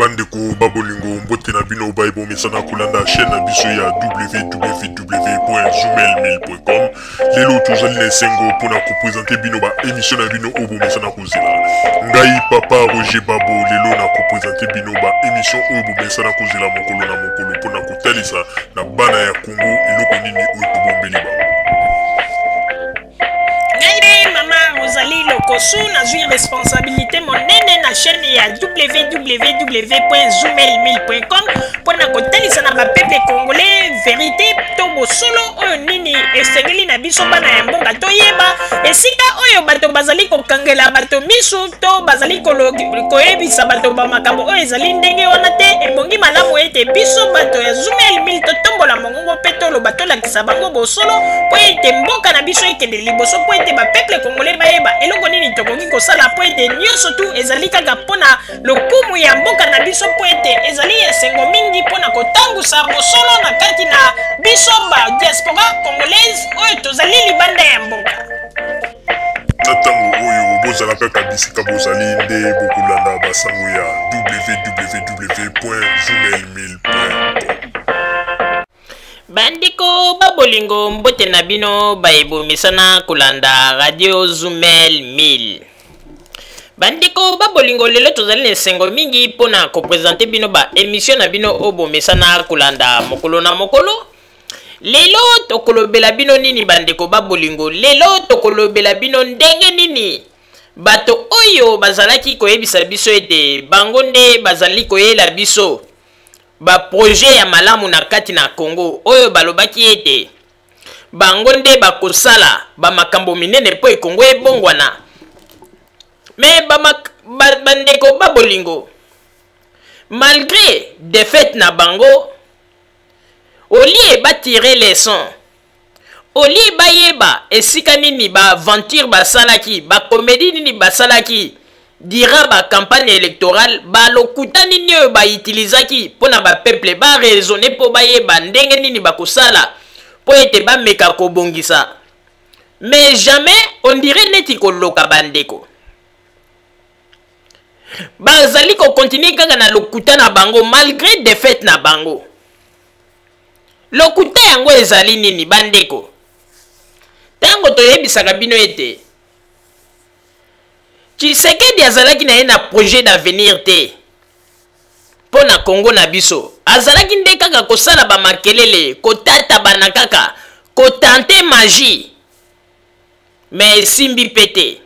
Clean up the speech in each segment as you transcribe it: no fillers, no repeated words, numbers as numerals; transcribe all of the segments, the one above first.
Bandeko ba bolingo, mbote na bino baye bomesana kolanda chaîne na biso ya www.zoomail1000.com. Lelo tozali na esengo mpona kopresente bino ba émission na bino oyo bomesana kozela. Ngai papa Roger Babo lelo na kopresente bino ba émission oyo bomesana kozela mokolo na mokolo mpona kotalisa na bana ya Congo eloko nini oyo tobombeli bango. Ngai nde mama Rosalie Lokosu, nazwi responsabilité monene na chaîne ya www.zoomail1000.com mpo na kotalisa na bapeuple congolais verité to bosolo oyo nini esengeli na biso bana ya mboka toyeba esika oyo bato bazali kokangela bato misu to bazali koyebisa bato bamakambo oyo ezali ndenge wana te. Ebongi malamu ete biso bato ya Zoomail 1000 totombola mongongo mpe toloba, tolakisa bango bosolo mpo ete mboka na biso ekende liboso, mpo ete bapeuple congolais bayeba eloko nini tokoki kosala, mpo ete nyonso tu ezali kaka mpo na lokumu ya mboka na biso, mpo ete ezali esengo mingi mpo na kotangusa bosolo na kati na biso ba diaspora congolaise oyo tozali libanda ya mboka. Na ntango oyo bozala kaka bisika bozali nde bokolanda basango ya www.zoomail1000.com. Bandeko ba bolingo, mbote na bino baebomisana kolanda radio Zumel 1000. Bandeko ba bolingo, lelo tozali na esengo mingi mpona kopresente bino ba emission na bino oyo bomesana kolanda mokolo na mokolo. Lelo tokolobela bino nini bandeko ba bolingo? Lelo tokolobela bino ndenge nini bato oyo bazalaki koyebisa biso ete bango nde bazali koyela biso ba projet ya malamu na kati na Congo, oyo balobaki ete bango nde bakosala ba makambo minene mpo Congo ebongwana. Me bandeko ba bolingo, malgré défaite na bango, au lieu batire leçon, au lieu bayeba esika nini ba aventure basalaki, bacomédie nini basalaki durant bacampagne électorale, balokuta nini oyo bautilisaki mpo na bapeuple, baraisonne mpo bayeba ndenge nini bakosala mpo ete bameka kobongisa. Mais jamais, on dirait neti koloka. Bandeko, bazali kokontinue kaka na lokuta na bango malgré défaite na bango. Lokuta yango ezali nini, bandeko? Ntango toyebisaka bino ete Tshisekedi azalaki na ye na projet d'avenir te mpo na Kongo na biso, azalaki nde kaka kosala bamakelele, kotatabana, kaka kotenter magie, me esimbi mpe te.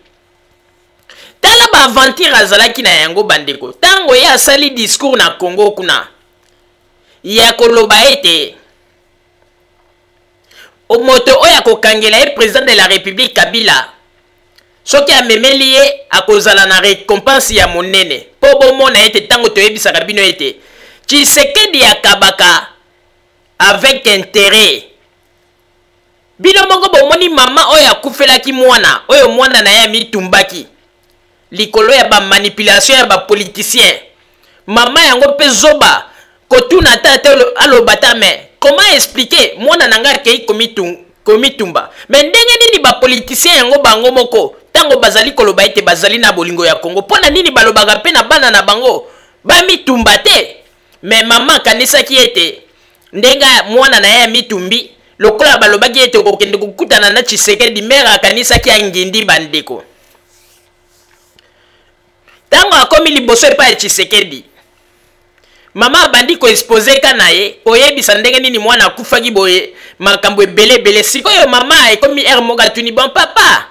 Tala baaventure azalaki na yango, bandeko. Ntango ye asali discours na Congo kuna ya koloba ete moto oyo akokangela ye président de la République Kabila, soki amemeli ye, akozala na récompense ya monene. Mpo bomona ete ntango toyebisaka bino ete Tshisekedi akabaka avec intérêt, bino moko bomoni mama oyo akufelaki mwana, oyo mwana na ye amitumbaki likolo ya bamanipulation ya bapoliticien. Mama yango mpe zoba, kotuna ata te, aloba ta: "Mais comment expliquer mwana na ngai akei komitumba?" Me ndenge nini bapoliticien yango bango moko, ntango bazali koloba ete bazali na bolingo ya Kongo, mpo na nini balobaka mpe na bana na bango bamitumba te? Me mama akanisaki ete ndenge mwana na ye amitumbi, lokola balobaki ete okokende kokutana na Tshisekedi, mare akanisaki angindi. Bandeko, ntango akomi liboso epai ya Tshisekedi, mama abandi koexposer ka na ye, koyebisa ndenge nini mwana akufaki boye, makambo ebele ebele. Sikoyo mama ekomi heure moko atuni: "Bon papa,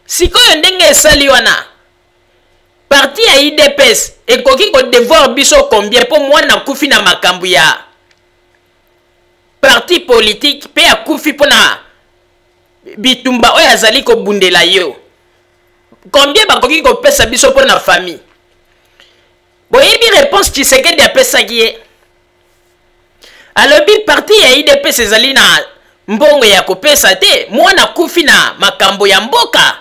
sikoyo ndenge esali wana, parti ya UDPS ekoki kodevoir biso combien mpo mwana akufi na makambo ya parti politique mpe akufi mpo na bitumba oyo azali kobundela yo? Combien bakoki kopesa biso mpo na famille?" Boyebi réponse Tshisekedi apesaki ye? Alobi parti ya UDPS ezali na mbongo ya kopesa te. Mwana akufi na makambo ya mboka.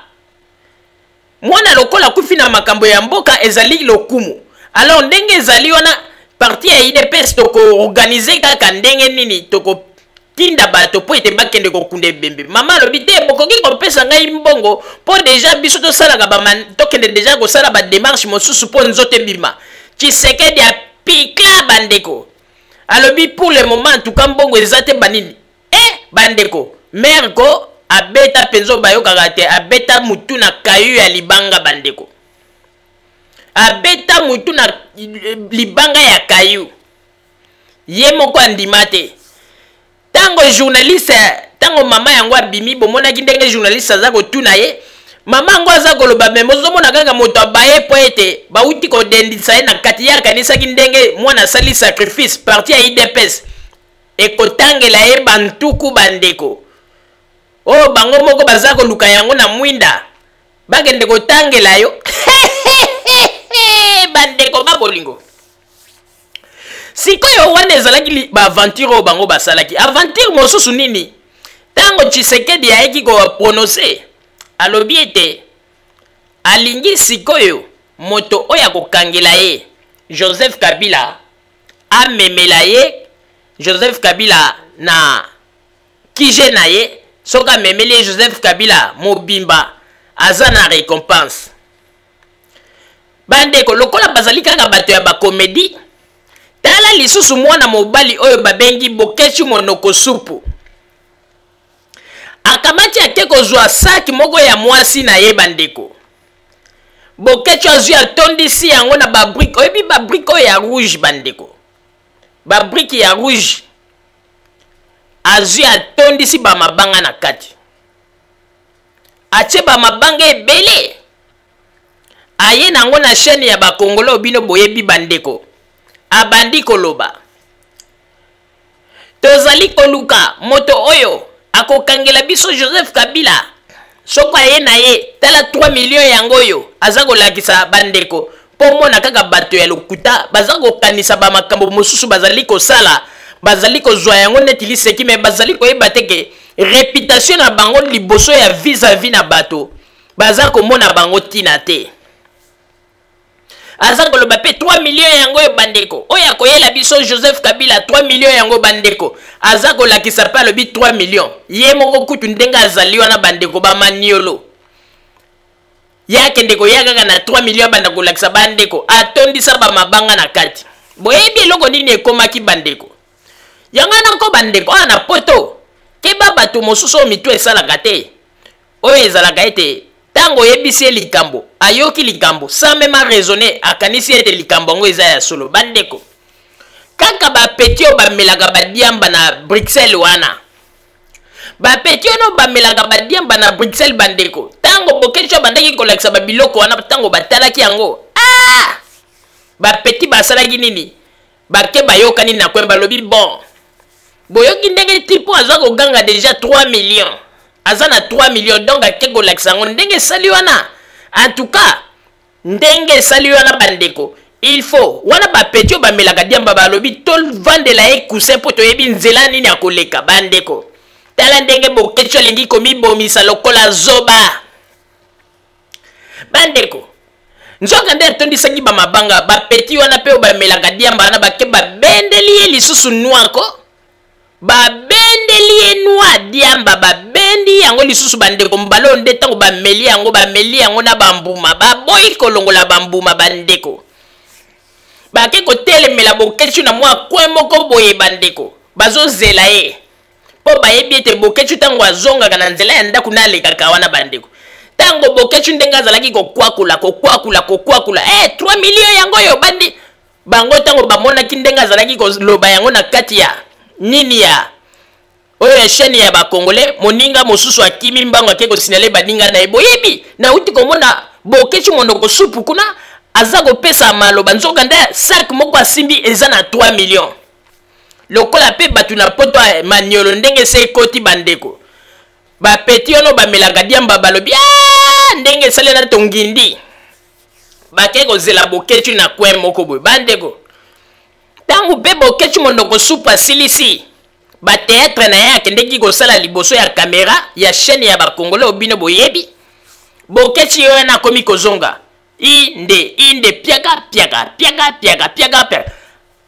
Mwana lokola akufi na makambo ya mboka, ezali lokumu. Alors ndenge ezali wana, parti ya UDPS tokoorganiser kaka ndenge nini tokotinda bato mpo ete bakende kokunda ebembe. Mama alobi te, bokoki kopesa ngai mbongo mpo déjà biso tosalaka, tokende déjà kosala badémarche mosusu mpo nzoto ebima. Tshisekedi apikla bandeko, alobi pour le moment en tout cas mbongo eza te banini. Eh bandeko, mère ko abeta mpenza oyo bayokaka te, abeta mutu na kayu ya libanga bandeko, abeta mutu na libanga ya kayu, ye moko andima te. Ntango journaliste, ntango mama yango abimi, bomonaki ndenge journaliste aza kotuna ye, mama yango aza koloba me bozomona kaka moto abaye mpo ete bauti kodendisa ye na kati. Ye akanisaki ndenge mwana asali sacrifice, parti ya UDPS ekotangela ye bantuku bandeko oyo bango moko baza koluka yango na mwinda, bakende kotangela yo bandeko ba bolingo. Sikoyo wana ezalaki baaventure oyo bango basalaki. Aventure mosusu nini? Ntango Tshisekedi ayaki koprononse, alobi ete alingi sikoyo moto oyo akokangela ye Joseph Kabila, amemela ye Joseph Kabila na kije na ye. Soki amemeli ye Joseph Kabila mobimba, aza na récompense. Bandeko, lokola bazali kaka bato ya bakomedi, tala lisusu mwana mobali oyo babengi Boketshu Monoko Supu akamati ake kozwa saki moko ya mwasi na ye. Bandeko, Boketshu azwi, atondisi yango na babrike. Oyebi babrike oyo ya rouge bandeko, babrike ya rouge, azwi atondisi bamabanga na kati, atie bamabanga ebele, aye nango na chaîne ya bakongolo oyo bino boyebi bandeko. Abandi koloba, tozali koluka moto oyo akokangela biso Joseph Kabila, soko aye na ye, tala 3 millions yango oyo aza kolakisa bandeko. Mpo mona kaka bato ya lokuta baza kokanisa bamakambo mosusu bazali kosala, bazali kozwa yango neti liseki, me bazali koyeba te ke reputation na bango liboso ya vis-à-vis na bato baza komona bango ntina te. Aza koloba mpe 3 millions yango oyo bandeko, oyo akoyela biso Joseph Kabila 3 millions yango bandeko. Aza kolakisa mpe alobi 3 millions. Ye moko kutu ndenge azali wana bandeko, bamaniolo ye akende koya kaka na 3 millions, abanda kolakisa bandeko, atondisa bamabanga na kati. Boyebi eloko nini ekomaki bandeko? Yango wana ko bandeko, awa na poto, keba bato mosusu oyo mitu esalaka te, oyo ezalaka ete ntango oyebisi ye likambo, ayoki likambo sans même raisonner, akanisi ete likambo yango eza ya solo. Bandeko, kaka bapeti oyo bamelaka badiamba na Bruxelles wana, bapeti oyo bamelaka badiamba na Bruxelles bandeko, ntango Boketshu abandaki kolakisa babiloko wana, ntango batalaki yango, ah! Bapeti basalaki nini? Bake bayokani na kwe, balobi bon, boyoki ndenge tipo aza koganga deja 3 millions, aza na 3 millions, donc ake kolakisa yango ndenge esali wana. En tout cas ndenge esali wana bandeko, il faut wana bapeti oyo bamelaka diamba balobi tovandela ye coussin mpo toyebi nzela nini akoleka. Bandeko, tala ndenge Boketshu alingi komibomisa lokola zoba. Bandeko, nzoka nde atondisaki bamabanga, bapeti wana mpe oyo bamelaka diamba wana bake babendeli ye lisusu nwako, babendeli ye nwa diamba, babendi yango lisusu bandeko. Mbala oyo nde ntango bameli yango, bameli yango na bambuma, baboyi kolongola bambuma bandeko, bake kotelemela Boketshu na mwa coin moko boye bandeko, bazozela ye mpo bayebi ete Boketshu ntango azongaka na nzela ya ndako na alekaka wana bandeko. Ntango Boketshu ndenge azalaki kokwakula kokwakula kokwakula, 3 millions yango oyo bandi bango, ntango bamonaki ndenge azalaki koloba yango na kati ya nini ya oyo ya chaîne ya bakongole, moninga mosusu akimi mbango, ake kosinale baninga na ye, boyebi nauti komona Boketshu monoko supu kuna aza kopesa maloba, nzoka nde sac moko asimbi eza na 3 millions. Lokola mpe bato na poto ya maniolo ndenge ese ekoti bandeko, bapeti wana bamelaka diamba balobi ah, ndenge esali na tongindi, bake kozela Boketshu na coin moko boye bandeko. Ntango mpe Boketshu monoko supu asilisi bateatre na ye, akendeki kosala liboso ya kamera ya chaîne ya bakongole oyo bino boyebi, Boketshu ye wana akomi kozonga inde inde, piaka piaka piaka piaka piaka piaka,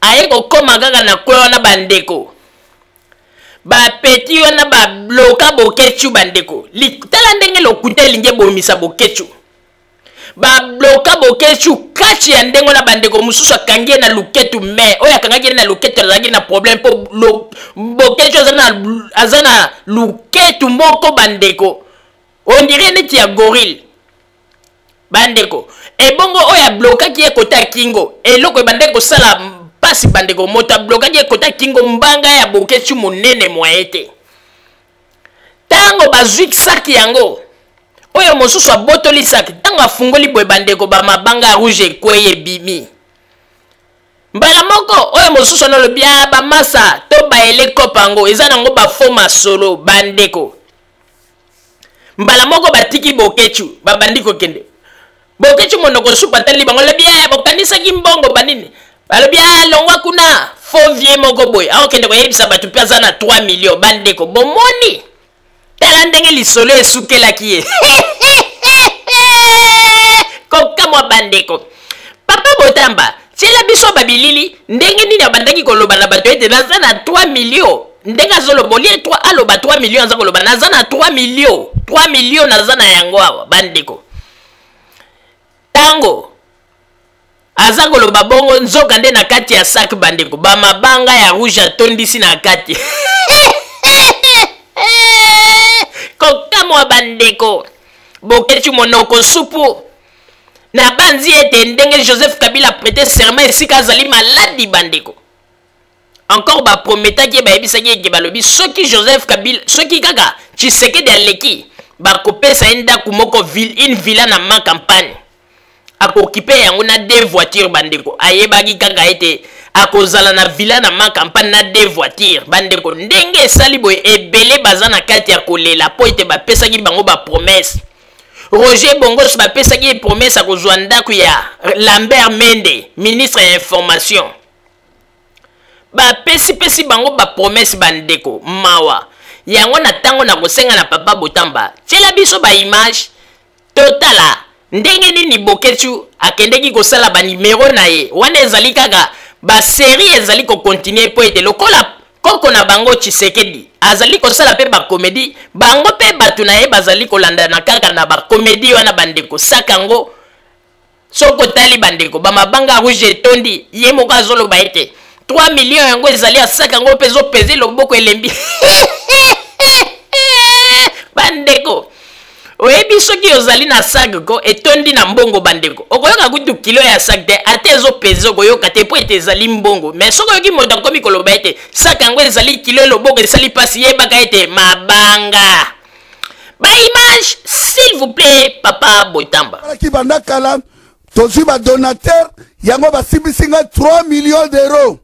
aye kokoma kaka na kwe wana bandeko. Bapeti wana babloka Boketshu bandeko. Tala ndenge lokuta elingi ebomisa Boketshu. Babloka Boketshu kati ya ndenge wana bandeko. Mosusu akangi ye na luketu, mais oyo akangaki ye na luketu azalaki na problème, mpo Boketshu aza na luketu moko bandeko, on dirait neti ya gorille bandeko. Ebongo oyo ablokaki ye kota kingo, eloko ebandaki kosala mpasi bandeko, moto ablokaki ye kota kingo, mbanga ya Boketshu monene mwaye te. Ntango bazwi saki yango, oyo mosusu abotoli saki, ntango afungoli boye bandeko, bamabanga ya rouge ekwei, ebimi mbala moko. Oyo mosusu wana olobi a bamasa to baele kope yango eza nango bafo masolo bandeko. Mbala moko batiki Boketshu, babandi kokende. Boketshu monoko supu, atali bango, alobi eh, bokanisaki mbongo banini? Balobi ah, longwa kuna, faux vieux moko boye akokende koyebisa bato mpe aza na 3 million. Bandeko, bomoni, tala ndenge lisolo esukelaki ye. Kokamwa bandeko. Papa Botamba, tiela biso babilili ndenge nini abandaki koloba na bato ete naza na 3 million. Ndenge azoloba, olie 3 aloba 3 million, aza koloba naza na 3 million, 3 million naza na yango awa bandeko. Ntango aza koloba bongo, nzoka nde na kati ya sac bandeko, bamabanga ya rouge atondisi na kati. Kokamwa bandeko, Boketshu monoko supu. Nabanzi ete ndenge Joseph Kabila prêter serment esika azali maladi bandeko, encore baprometaki ye, bayebisaki eke balobi soki Joseph Kabila, soki kaka Tshisekedi aleki, bakopesa ye ndako moko, une villa na Ma Campagne, akokipe yango na deux voitures bandeko. Ayebaki kaka ete akozala na villa na Ma Campagne na deux voitures bandeko. Ndenge esali boye, ebele baza na kati ya kolela mpo ete bapesaki bango bapromesse. Roger Bongos, bapesaki ye promesse akozwa ndako ya Lambert Mende, ministre ya information. Bapesipesi bango bapromesse bandeko, mawa yango. Na ntango na kosenga na papa Botamba, tiela biso baimage, totala ndenge nini Boketshu akendeki kosala banimero na ye wana. Ezali kaka basérie, ezali kokontinue, mpo ete lokola koko na bango Tshisekedi azali kosala mpe bakomedi, bango mpe bato na ye bazali kolandana kaka na bakomedi wana bandeko. Saka yango, soki otali bandeko, bamabanga rouge etondi. Ye moko azoloba ete 3 million yango ezali asaka yango mpe ezopeze loboko, elembi bandeko. Oyebi, soki ozali na sac ko etondi na mbongo bandeko, okoyoka kutu kilo ya sac te, ata ezopeze okoyoka te, mpo ete ezali mbongo. Mais soki oyoki moto akomi koloba ete sac yango ezali kilo, loboko esali mpasi, yebaka ete mabanga. Baimage, s'il vous plaît, papa Botamba. Banda kala tozwi badonateur yango, basimbisi ngai 3 millions d'euros.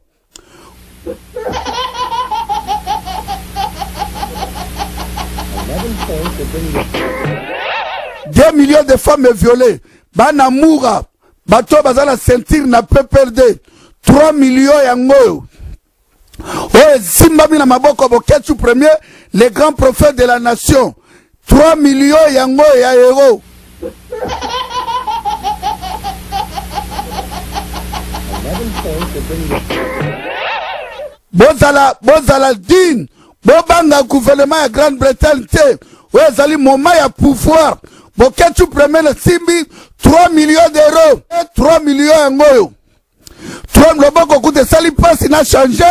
2 millions de femmes violées, bana mura, bato baza na ceinture na PPRD. 3 millions yango oyo oyo esimbami na maboko Boketshu Premier, le grand prophète de la nation. 3 millions yango ya euro. Bozala, bozala digne, bobanga gouvernement ya Grande-Bretagne te. Oyo ezali moment ya pouvoir. Boketshu Premier esimbi 3 millions d'euros. 3 millions yango oyo 3, loboko kuta esali mpasi, na change,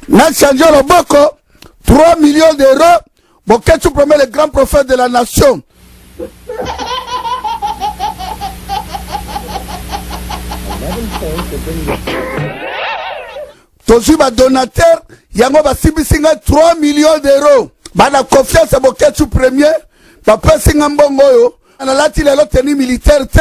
na change loboko. 3 millions d'euros, Boketshu Premier, le grand prophète de la nation. Tozwi badonateur yango, basimbisi ngai 3 millions d'euros. Bana confiance ya Boketshu Premier, bapesi ngai mbongo oyo nalati lelo. Tenue militaire te,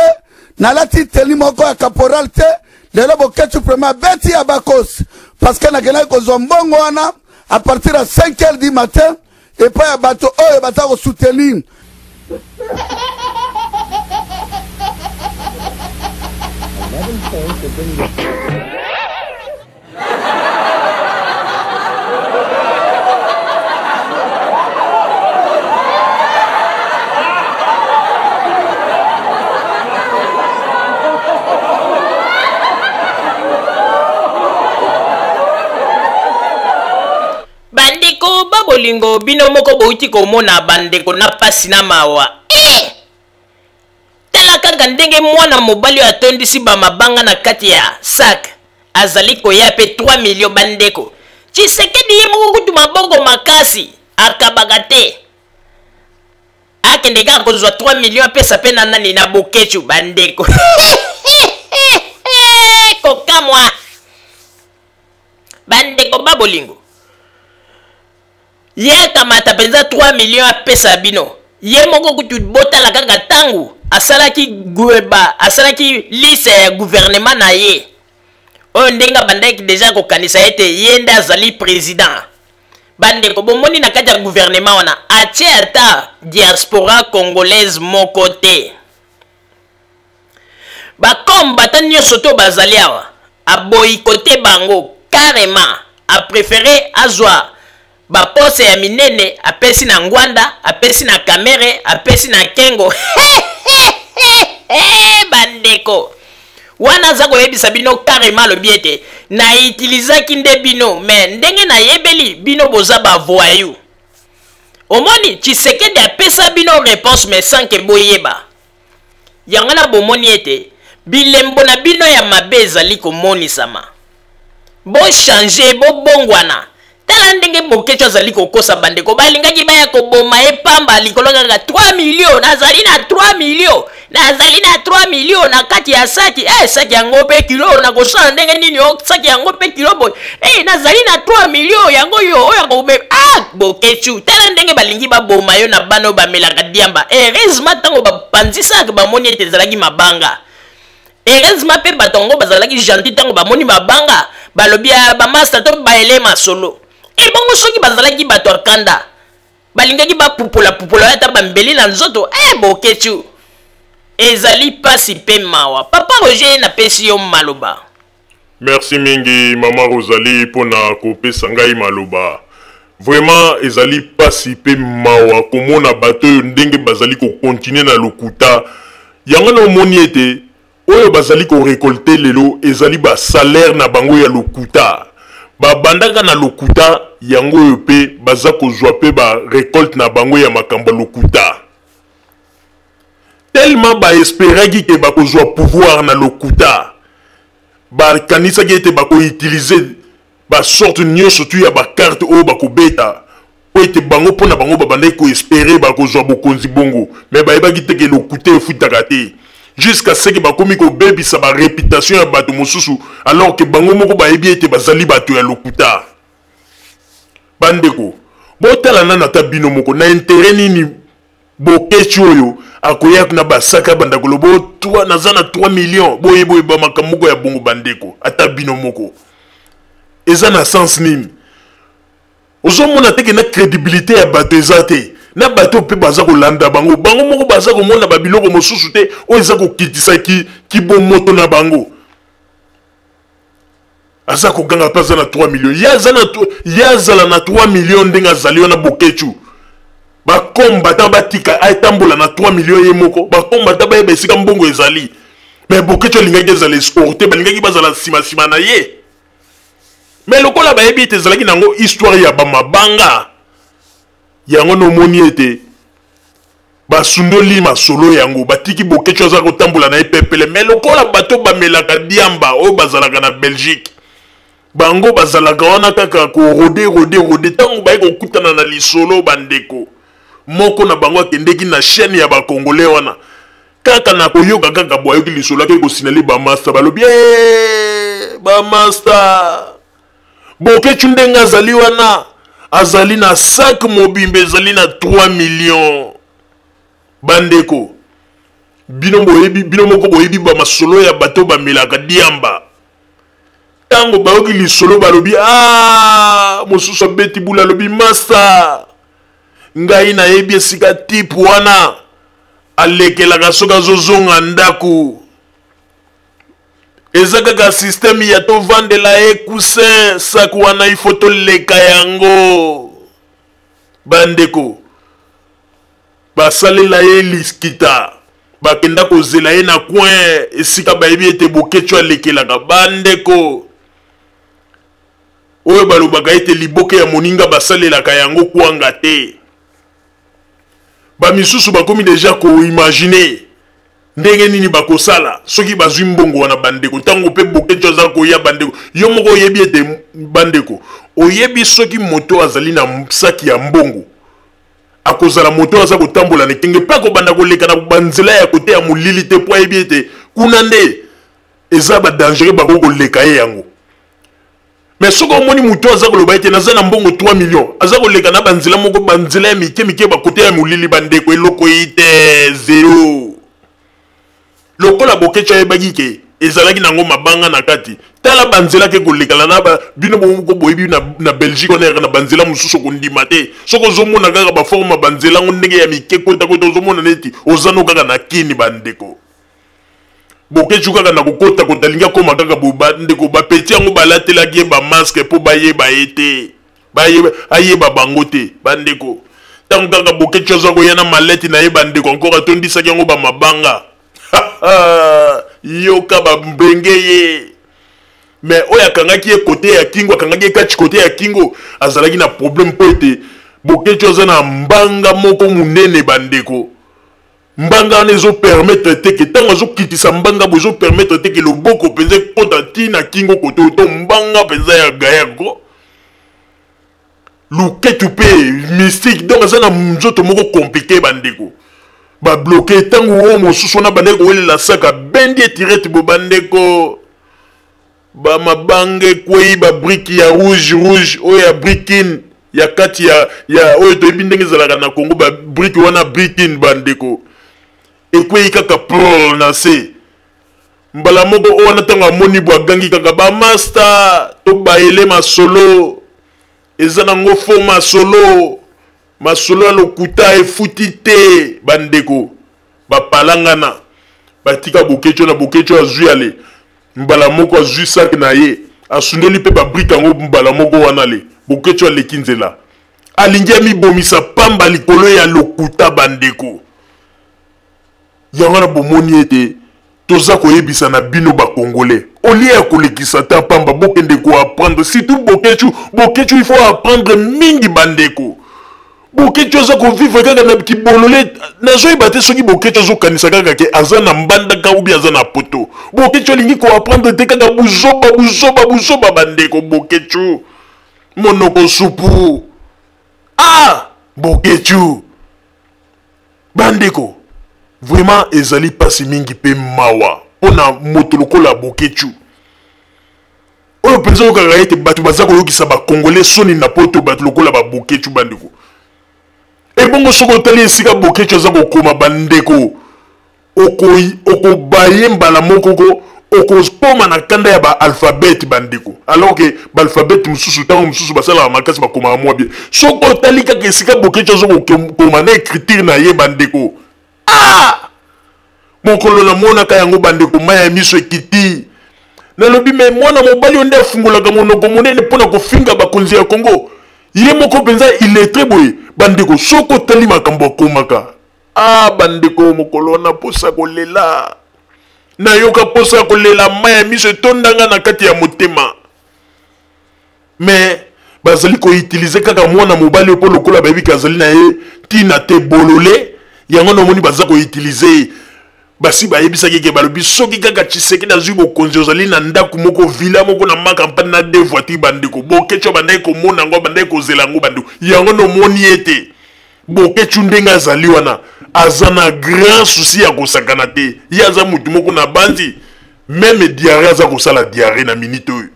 nalati tenue moko ya caporal te. Lelo Boketshu Premier abeti ya bakosi, parce que nakendaki kozwa mbongo wana à partir ya 5 heures du matin epai ya bato oyo baza kosoutenir. Bandeko babolingo, bino moko bouti komona bandeko, na pasi na mawa. Eh! Tala kaka. kaka ndenge mwana mobali oyo atondisi bamabanga na kati ya sac azali koya mpe 3 million. Bandeko, Tshisekedi ye moko kutu maboko makasi, akabaka te, akende kaka kozwa 3 million apesa mpe na nani? Na Boketshu. Bandeko, kokamwa. Bandeko ba bolingo, ye akamata mpenza 3 million apesa bino. Ye moko kutu, botala kaka ntango asalaki gweba, asalaki liste ya gouvernement na ye oyo, ndenge abandaki deja kokanisa ete ye nde azali président. Bandeko, bomoni na kati ya gouvernement wana atie ata diaspora congolaise moko te. Bakombata nyonso to bazali awa, aboyikote bango carrément. Apréféré azwa baposte ya minene, apesi na Ngbanda, apesi na Kamerhe, apesi na Kengo. Bandeko, wana aza koyebisa bino carrément, alobi ete nautilisaki nde bino, mais ndenge nayebeli bino, boza bavoyous. Omoni, Tshisekedi apesa bino réponse, mais sans que boyeba yango. Na bomoni ete bilembo na bino ya mabe ezali komonisama. Bochange, bobongwana. Tala ndenge Boketshu azali kokosa. Bandeko, balingaki baya koboma ye pamba likolo kaka 3 million. Nazali na 3 million, nazali na 3 million na kati ya saki. Saki yango mpe kilo, nakosala ndenge nini? O saki yango mpe kilo boye. Nazali na 3 million yango yo oyo akome. Ah, Boketshu, tala ndenge balingi baboma yo na bana oyo bamelaka diamba. Heureusement, ntango bapanzisaka, bamoni ete ezalaki mabanga. Heureusement mpe bato yango bazalaki gentil. Ntango bamoni mabanga, balobi ya bamaster to baele masolo ebongo. Soki bazalaki bato ya kanda, balingaki bapupola pupola ata bambeli na nzoto. Boketshu, ezali pasi mpe mawa. Papa Roger, napesi yo maloba. Merci mingi, mama Rosalie, mpona kopesa ngai maloba. Vraiment, ezali pasi mpe mawa komona bato oyo ndenge bazali kocontinuer na lokuta yango. Na omoni ete oyo bazali korécolter lelo ezali basalaire na bango ya lokuta. Babandaka na lokuta yango oyo mpe baza kozwa mpe barécolte na bango ya makambo ya lokuta. Tellement baespéraki ke bakozwa pouvoir na lokuta, bakanisaki ete bakoutiliser basorte nyonso tu ya bacarte oyo bakobeta po ete bango, mpo na bango, babandaki koespérer bakozwa bokonzi bongo. Mais bayebaki te ke lokuta efutaka te, jusqu'à ce ke bakomi kobebisa baréputation ya bato mosusu, alors ke bango moko bayebi ete bazali bato ya lokuta. Bandeko, botala nano ata bino moko, na intérêt nini Boketshu oyo akoya na basaka, banda koloba naza na 3 millions, boye boye, bamakambo moko ya bongo? Bandeko, ata bino moko, eza na sens nini? Ozomona te ke na crédibilité ya bato eza te na bato mpe baza kolanda bango? Bango moko baza komona babiloko mosusu te oyo eza kokitisa kibomoto na bango. Aza koganga mpe aza na 3 millions. Ye aza na, ye azala na 3 millions ndenge azali wana. Boketshu, bakombata batika atambola na 3 millions ye moko. Bakombata bayeba esika mbongo ezali, mais Boketshu alingaki ezala escorte, balingaki bazala nsima-nsima na ye. Mais lokola bayebi ete ezalaki nango histoire ya bamabanga yango, nomoni ete basundoli masolo yango, batiki Boketshu aza kotambola na ye pepele. Mais lokola bato bamelaka diamba oyo bazalaka na Belgique, bango bazalaka wana kaka korôder, rôder, rôder. Ntango baye kokutana na lisolo, bandeko, moko na bango akendeki na chaîne ya bacongolais wana kaka na koyoka kaka bo ayoki lisolo, ake kosignaler bamaster. Balobi: "Bamaster, Boketshu ndenge azali wana, azali na sac mobimba ezali na 3 millions." Bandeko, bino boyebi, bino moko boyebi bamasolo ya bato bamelaka diamba. Ntango bayoki lisolo, balobi: "A mosusu abeti bula." Alobi: "Masa, ngai nayebi esika type wana alekelaka soki azozonga ndako. Eza kaka système ya tovandela ye coussin, sac wana ifo toleka yango." Bandeko, basalela ye liskita, bakenda kozela ye na coin esika bayebi ete Boketshu alekelaka. Bandeko, oyo balobaka ete liboke ya moninga basalelaka yango kwanga te, bamisusu bakomi deja koimaginer. Ndenge nini bakosala soki bazwi mbongo wana bandeko? Ntango mpe Boketshu aza koya bandeko, yo moko oyebi ete bandeko, oyebi soki moto azali na saki ya mbongo akozala moto aza kotambola na ekenge mpe akobanda koleka na banzela ya kote ya molili te, mpo ayebi ete kuna nde eza badangereux bakoki koleka ye yango. Mais soki omoni moto aza koloba ete naza na mbongo 3 millions, aza koleka na banzela moko, banzela ya mike mike, bakote ya molili, bandeko, eloko eyi te, zero. Lokola Boketshu ayebaki ke ezalaki nango mabanga na kati, tala banzela ke kolekala na ba, bino moko boyebi na, na Belgique wana yaka na banzela mosusu okondima te. Soki ozomona kaka baforme ya banzela yango ndenge ya mike kota kota, ozomona neti oza no kaka na Kini bandeko. Boketshu kaka na kokota kota alingi akoma kaka boye bandeko, bapeti yango balatelaki ye bamaske mpo bayeba ye te, ayeba bango te bandeko. Ntango kaka Boketshu aza koya na malete na ye bandeko, encore atondisaki yango bamabanga yoka bambenge ye. Mais oyo akangaki ye kote ya kingo, akangaki ye kati kote ya kingo, azalaki na problème mpo ete Boketshu aza na mbanga moko monene bandeko. Mbanga wana ezo permettre te ke ntango azokitisa mbanga boye, ezo permettre te ke loboko mpenza ekota ti na kingo kote oyo, to mbanga mpenza ya gayako luketu mpe mystique. Donc aza na nzoto moko compliqué bandeko, babloke ntango oyo mosusu wana bandeko kowelela saka bendi etirete bo bandeko, bamabanga ekwei, babriki ya rouge rouge oyo ya brikin ya kati ya, ya oyo toyebi ndenge ezalaka na Congo, babriki wana brikin bandeko ekwei kaka prol na se mbala moko. Oyo wana ntango amoni bo agangi kaka bamasta to bayele masolo eza nango fo masolo, masolo ya lokuta efuti te bandeko. Bapalangana batika Boketshu na Boketshu azwi ale mbala moko, azwi sac na ye, asundoli mpe babrike yango mbala moko wana. Ale Boketshu aleki nzela, alingi amibomisa pamba likolo ya lokuta bandeko. Yango wana bomoni ete toza koyebisa na bino bakongolais, olie ya kolekisa ta pamba, bokende koapprendre, surtout Boketshu. Boketshu il faut apprendre mingi bandeko. Boketshu aza kovivre kaka na kibolole, nazoyeba te soki Boketshu azokanisa kaka ke aza na Mbandaka ubi aza na poto. Boketshu alingi koapprendre te, kaka buzoba buzoba buzoba bandeko. Boketshu monoko supu, ah Boketshu bandeko, vraiment ezali mpasi mingi mpe mawa mpona moto lokola Boketshu oyo mpenza oyokaka ete bato baza koyokisa bakongole soni na poto, bato lokola baboketshu bandeko. Ebongo soki otali esika Boketshu aza kokoma bandeko, okobaye mbala moko ko okokoma na kanda ya baalfabete bandeko, alors ke baalfabete mosusu ntango mosusu basalaka makasi bakomaka mwa bien. Soki otali kaka esika Boketshu aza kokoma na écriture na ye bandeko, ah mokolo namonaka yango bandeko, mai ya miso ekiti. Nalobi me mwana mobali oyo nde afungolaka monoko monene mpo na kofinga bakonzi ya Kongo, ye moko mpenza illettré boye bandeko. Soki otali makambo akomaka, ah bandeko, mokolo wana mposa kolela, nayoka mposa ya kolela, mai ya miso etondanga na kati ya motema. Me bazali koutilize kaka mwana mobali oyo mpo lokola bayebi ke azali na ye ntina te, bolole yango namoni baza koutilize ye. Basi bayebisaki ke balobi soki kaka Tshisekedi azwi bokonzi, ozali na ndako moko, villa moko na makampani na deux voitures bandeko. Boketshu abandaki komona yango, abandaki kozela yango bandeko. Yango nomoni ete Boketshu ndenge azali wana aza na grand souci ya kosakana te. Ye aza motu moko na banzi meme diarrhée, aza kosala diarrhée na minute oyo.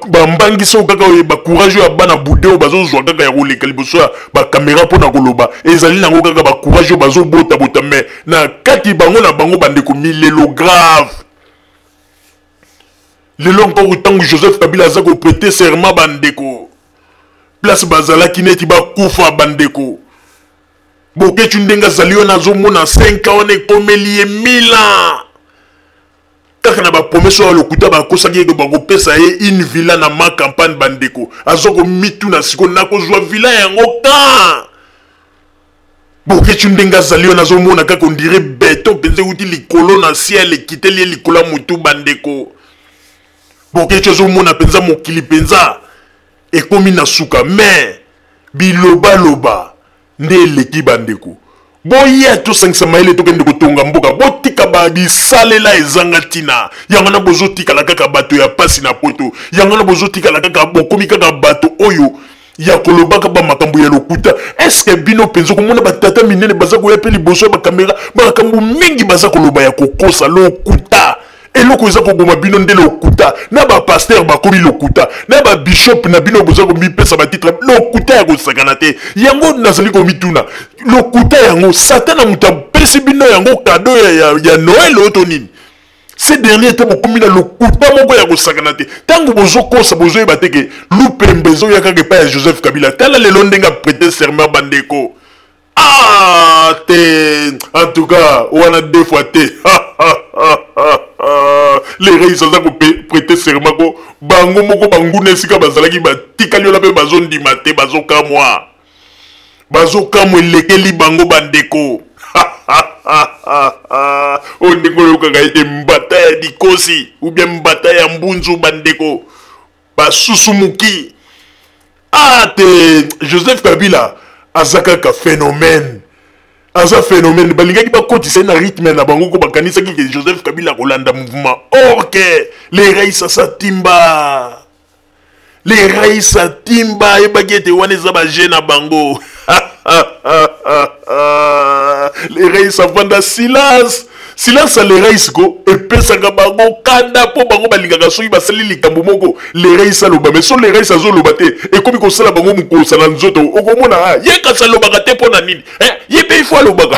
Bambangisi oyo kaka oyo bacourage oyo ya bana bude oyo bazozwa kaka ya koleka liboso ya bakamera mpo na koloba, ezali nango kaka bacourage oyo bazobotabota, me na kati bango na bango bandeko milelo grave. Lelo encore ntango Joseph Kabila aza koprete serment bandeko, place bazalaki neti bakufa bandeko. Boketshu ndenge azali wana azomona 5 ans wana ekomeli ye 1000 ans kaka na bapromese oyo lokuta bakosaki ye bakopesa ye une villa na ma campagne bandeko. Aza komituna sikoyo nakozwa villa yango kan. Boketshu ndenge azali wana azomona kaka ondire beton mpenza euti likolo na ciel ekiteli ye likolo ya motu bandeko. Boketshu azomona mpenza mokili mpenza ekomi na suka, mais bilobaloba nde eleki bandeko. Boya tosangisa mayele tokende kotonga mboka. Botika ba bisalela ezanga ntina. Yango wana bozotikala kaka bato ya pasi na poto. Yango wana bozotikala kaka, bokomi kaka bato oyo ya kolobaka ba makambo ya lokuta. Est-ce que bino mpenza okomona batata minene baza koya mpe liboso ya bakamera, makambo mingi baza koloba ya kokosa, lokuta. Eloko eza koboma bino nde lokuta. Na ba pasteur bakomi lokuta, na ba bishop na bino boza komipesa ba titre, lokuta ya kosakana te. Yango nazali komituna, lokuta yango Satana moto apesi bino yango cadeau ya Noël oyo to nini? Ces derniers temps bokomi na lokuta moko ya kosakana te. Tango bozokosa bozoyeba te ke lupembe ezoya kaka epai ya Joseph Kabila. Tala lelo ndenge a prêter serment bandeko. Ah te, en tout cas wana deux fois te. Les reis aza ko prêter serment ko bango moko banguna esika bazalaki batikali wana mpe bazondima te, bazokamwa. Bazokamwa elekeli bango bandeko. Oyo ndenge oyokaka ete mbata ya dikosi ou bien mbata ya mbunzu bandeko basusumuki. Ah te, Joseph Kabila aza kaka phénomène. Aza phénomène. Balingaki bakotisa ye na rythme na bango ko bakanisaki ke Joseph Kabila akolanda mouvement. Or ke les reis asa timba. Les reis atimba ayebaki ete wana eza ba jeu na bango. Les reis avanda silence. Silence ya les reis ko epesaka bango kanda mpo bango balingaka soki basali likambo moko les reis aloba, mais so les reis azoloba te ekomi kosala bango mokosa na nzoto. Okomona, ah, ye kasi alobaka te mpo na nini? Eh, ye mpe ifo alobaka.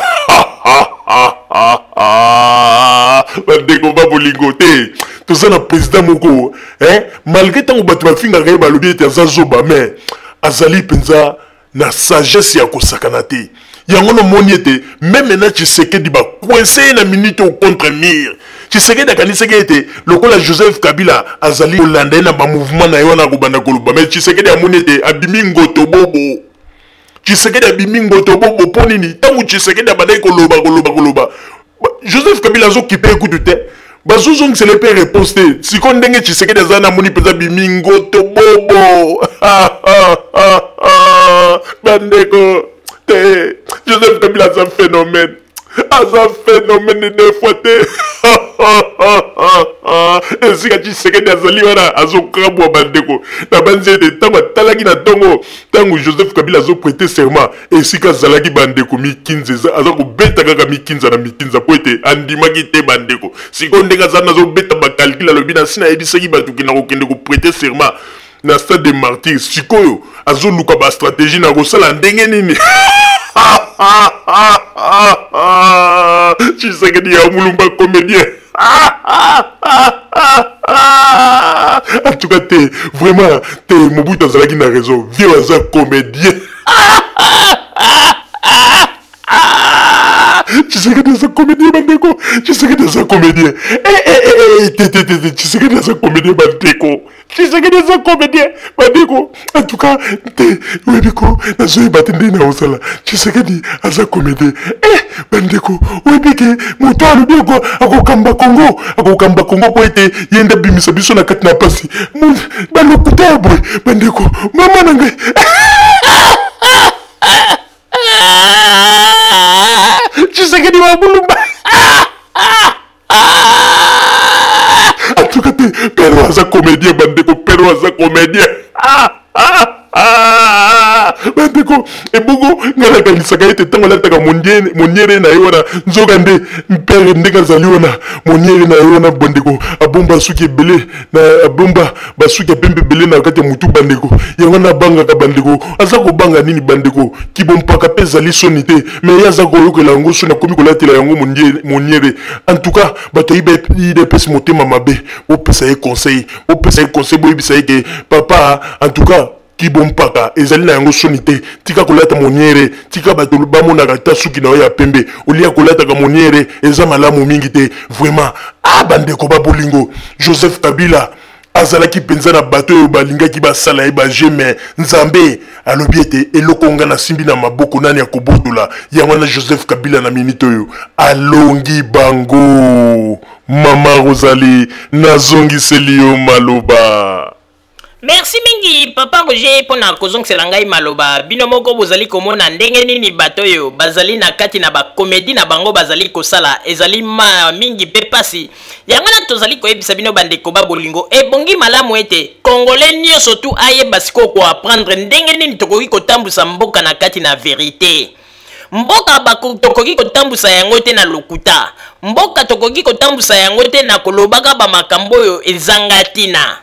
Bandeko ba bolingo te, toza na président moko, eh, malgré ntango bato bafingaka ye balobi ete aza zoba, mais azali mpenza na sagesse ya kosakana te. Yango nomoni ete meme na Tshisekedi ba coince ye na minute oyo contre mur. Tshisekedi akanisaki ete lokola Joseph Kabila azali kolanda ye na ba mouvement na ye wana akobanda koloba, mais Tshisekedi amoni ete abimi ngoto bobo. Tshisekedi abimi ngoto bobo mpo nini? Ntango Tshisekedi abandaki koloba, koloba, koloba, Joseph Kabila azokipe ye kutu te, bazozongisela ye mpe réponse te. Sikoyo ndenge Tshisekedi aza na amoni mpenza abimi ngoto bobo. Bandeko te, Joseph Kabila aza phénomène, aza phénomène deux fois te. Esika Tshisekedi azali wana azokabwa bandeko. Nabanzi ete ntango atalaki na ntongo, ntango Joseph Kabila azoprêter serment, esika azalaki bandeko mikinza eza, aza kobeta kaka mikinza na mikinza mpo ete andimaki te bandeko. Sikoyo ndenge aza nazobeta bakalkile, alobi na nsi nayebisaki bato ke nakokende koprêter serment na stade de martyr. Sikoyo azoluka ba stratégie na kosala ndenge nini. Tshisekedi ya Mulumba comédien. En tout cas te, vraiment te, Mobutu azalaki na raison. Vieux aza comédien. Tshisekedi aza comédien bandeko. Tshisekedi aza comédien. Eh, eh, eh, eh, te, te, te, te, Tshisekedi aza comédien bandeko. Tshisekedi aza comédien bandeko. En tout cas te, oyebi ko nazoyeba te ndenge nakosala. Tshisekedi aza comédien. Eh, bandeko, oyebi ke moto alobi akokamba Congo, akokamba Congo po ete ye nde abimisa biso na kati na pasi. Balokuta ya boye bandeko, mama na ngai. Tshisekedi wa Mulumba. En tout cas te, Pero aza comédien bandeko, Pero aza comédien. Bandeko, ebongo ngai nakanisaka ete ntango alataka moniere na ye wana, nzoka nde mpere ndenge azali wana moniere na ye wana bandeko, abomba suki ebele na abomba basuki ya pembe ebele na kati ya motu bandeko. Yango wana abangaka bandeko. Aza kobanga nini bandeko? Kibompaka mpe ezali soni te, mais ye aza koyokela yango soni, akomi kolatela yango moniere. En tout cas bato ya UDPS motema mabe, bopesa ye conseil, bopesa ye conseil, boyebisa ye ke papa, en tout cas kibompaka ezali na yango soni te. Tika kolata moniere, tika bato bamonaka ata suki na yo ya pembe, olia kolataka moniere eza malamu mingi te vraiment. Ah bandeko ba bolingo, Joseph Kabila azalaki mpenza na bato oyo balingaki basala ye ba jeu, mais Nzambe alobi ete eloko nga nasimbi na maboko nani akobotola yango. Wana Joseph Kabila na minute oyo alongi bango. Mama Rosalie, nazongiseli yo maloba. Merci mingi papa Roger mpo na kozongisela ngai maloba. Bino moko bozali komona ndenge nini bato oyo bazali na kati na bakomedi na bango bazali kosala, ezali ma mingi mpe pasi. Yango wana tozali koyebisa bino bandeko ba bolingo, ebongi malamu ete Congolais nyonso tu ayeba sikoyo koapprendre ndenge nini tokoki kotambusa mboka na kati na verite. Mboka tokoki kotambusa yango te na lokuta. Mboka tokoki kotambusa yango te na kolobaka bamakambo oyo ezanga ntina.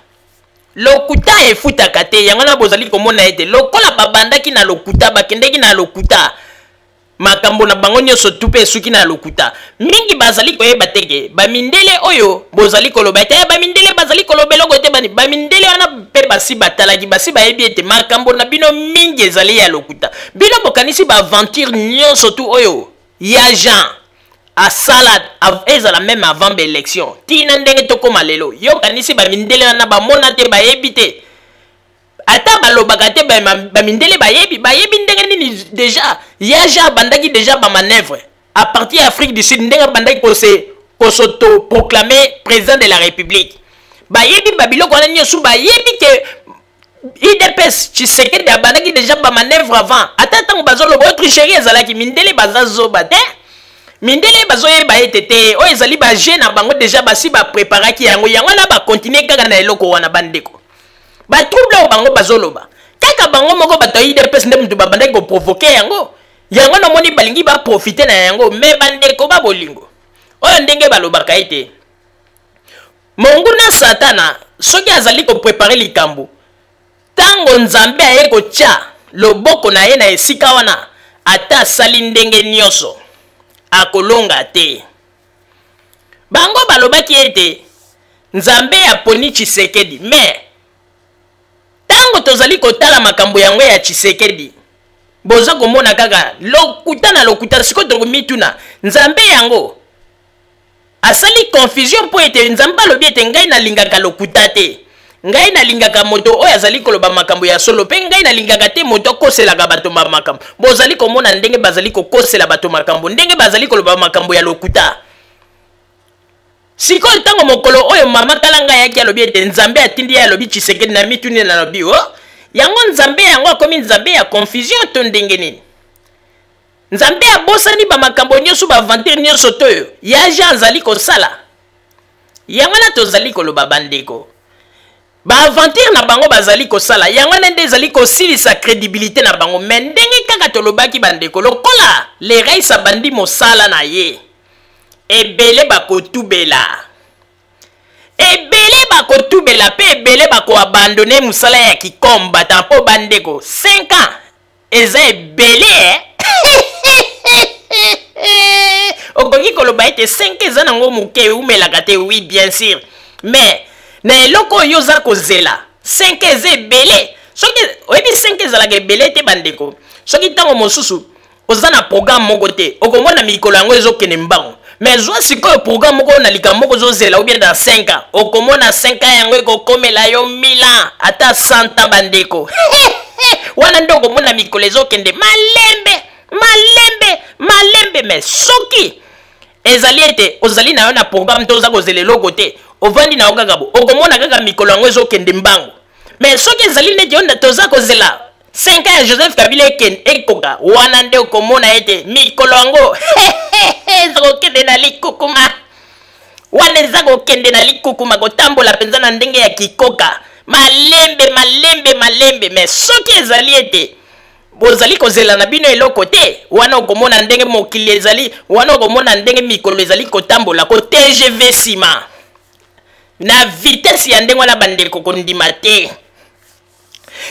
Lokuta efutaka te. Yango wana bozali komona ete lokola babandaki na lokuta, bakendeki na lokuta, makambo na bango nyonso tu mpe esuki na lokuta. Mingi bazali koyeba te ke bamindele oyo bozali koloba ete eh, bamindele bazali koloba eloko te, bani bamindele wana mpe basi batalaki, basi bayebi ete makambo na bino mingi ezali ya lokuta. Bino bokanisi baaventure nyonso tu oyo ya Jean asala ezala meme avant baelection tina ndenge tokóma lelo, yo okanisi bamindele wana bamona te, bayebi te? Ata balobaka te, bamindele bayebi, bayebi ndenge nini deja ya Jean abandaki deja bamanœuvre à partir ya Afrique du Sud, ndenge abandaki kose kosoto proclamer président de la République. Bayebi babiloko wana nyonso, bayebi ke UDPS Tshisekedi abandaki deja bamanœuvre avant. Ata ntango bazoloba oyo tricherie ezalaki, mindele baza zoba te. Mindele bazoyeba ete te, oyo ezali bajeu na bango, deja basi bapreparaki yango. Yango wana bakontinue kaka na eloko wana. Bandeko, batrouble oyo bango bazoloba, kaka bango moko bato ya UDPS nde moto babandaki koprovoke yango. Yango namoni balingi baprofite na yango. Me bandeko ba bolingo, oyo ndenge balobaka ete monguna Satana soki azali koprepare likambo, ntango Nzambe aye kotya loboko na ye na esika wana, ata asali ndenge nyonso, akolonga te. Bango balobaki ete Nzambe aponi Tshisekedi, me ntango tozali kotala makambo yango ya Tshisekedi, boza komona kaka lokuta na lokuta. Sikoyo tokomituna, Nzambe yango asali confusion? Mpo ete Nzambe alobi ete ngai nalingaka lokuta te, ngai nalingaka moto oyo azali koloba makambo ya solo, mpe ngai nalingaka te moto akoselaka bato makambo. Bozali komona ndenge bazali kokosela bato makambo, ndenge bazali koloba makambo ya lokuta. Sikoyo ntango mokolo oyo mama Kalanga ayaki, alobi ete Nzambe atindi ye, alobi Tshisekedi, na mituni, nalobi o oh, yango Nzambe yango akomi Nzambe ya confusion to ndenge nini? Nzambe abosani bamakambo nyonso, baaventure nyonso to oyo ya Jean azali kosala? Yango wana tozali koloba, bandeko, baaventure na bango bazali kosala, yango wana nde ezali kosilisa crédibilité na bango. Me ndenge kaka tolobaki, bandeko, lokola le rais abandi mosala na ye, ebele bakotubela, ebele bakotubela mpe ebele bakoabandone mosala ya kikombata. Mpo bandeko, 5 ans eza ebele, eh? Okoki koloba ete 5 eza nango moke, eumelaka te. Oui, bien sûr, mais na eloko oyo oza kozela, 5 eza ebele. Soki oyebi, 5 ezalaka ebele te, bandeko. Soki ntango mosusu oza na programme moko te, okomona mikolo yango ezokende mbango. Mais zwa sikoyo programme moko na likambo moko ozozela, ou bien dans 5 ans, okomona 5 ans yango ekokomela yo 1000 ans, ata 100 ans. Bandeko, wana nde okomona mikolo ezokende malembe malembe malembe. Mais soki ezali ete ozali na yo na programme te, oza kozela eloko te, ovandi na yo kaka bo, okomona kaka mikolo yango ezokende mbango. Mais soki ezali neti yo toza kozela 5 ans ya Joseph Kabila ekende ekoka, wana nde okomona ete mikolo yango eza kokende na likukuma. Wana eza kokende na likukuma, kotambola mpenza na ndenge ya kikoka, malembe malembe malembe. Mais soki ezali ete bozali kozela na bino eloko te, wana okomona ndenge mokili ezali, wana okomona ndenge mikolo ezali kotambola ko TGV nsima na vitesse ya ndenge wana. Bandeko, kondima te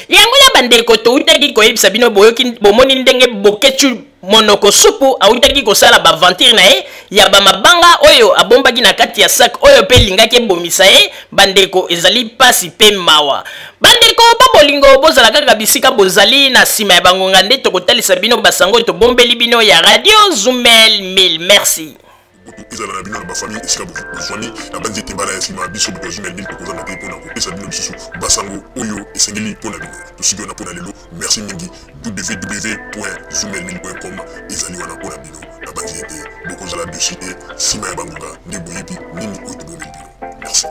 yango na bandeko toutaki koyebisa bino, boyoki, bomoni ndenge Boketshu monoko supu autaki kosala baaventure na ye ya bamabanga oyo abombaki na kati ya sak oyo mpe elingaki ebomisa ye. Bandeko, ezali mpasi mpe mawa. Bandeko babolingo, bozala kaka bisika bozali. Na nsima ya bangonga nde tokotalisa bino basango oyo tobombeli bino ya Radio Zumel 1000. Merci. Butu ezala na bino na bafamille esika bozwami. Na banzi ete mbala ya nsima, biso bato ya Zumel 1000 tokozanga te mpona kopesa bino lisusu basango oyo esengeli mpo na bino. Tosuki wana mpo na lelo. Merci mingi. www.zumel1000.com ezali wana mpo na bino. Na banzi ete bokozala dessus te. Nsima ya bangonga nde boyebi nini oyo tobombeli bino. Merci.